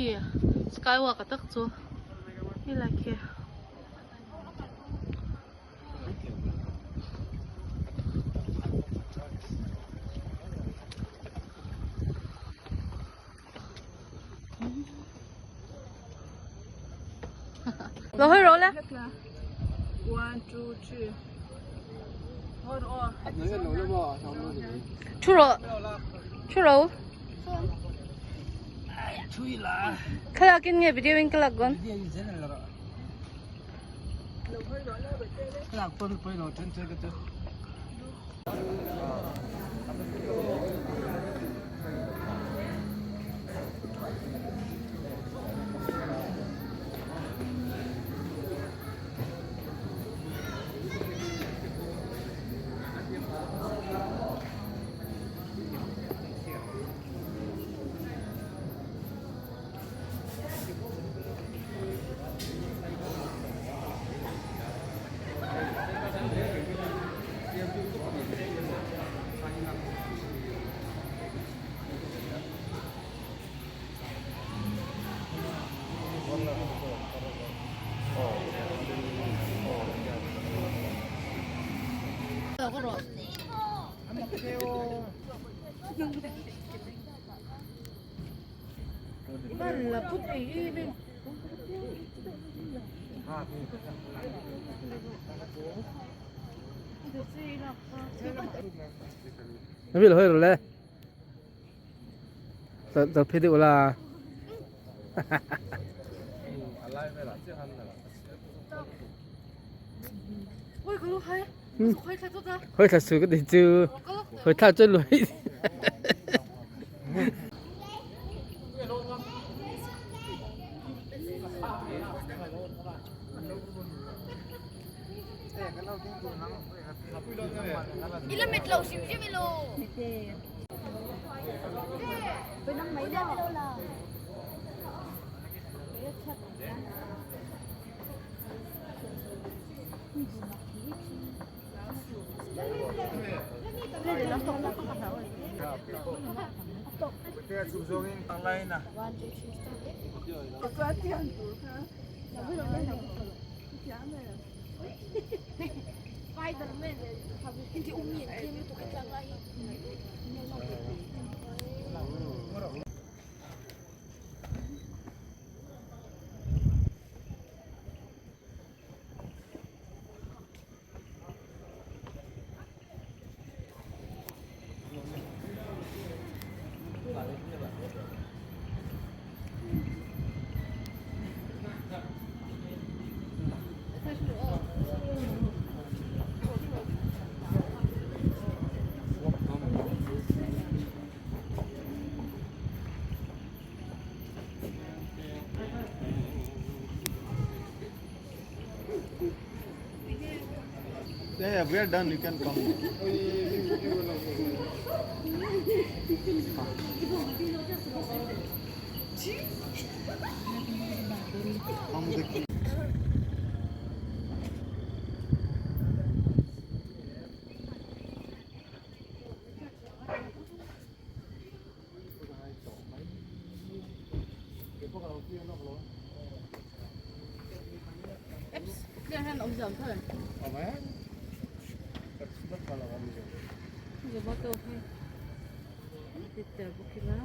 Khi skywalk a tak chu helai khi. Lo hawi rawh le. Thu rawh. Thu rawh. Thlalak in nge video in ka lak dawn. Nó bị hơi rồi lê. Tớ phi điệu là. Hơi thật sự cái gì chứ. Hơi thật chơi lùi. Ila mit lo sim sim ilo. Yeah, we are done. You can come. Zomato hi ti tel bawk ila.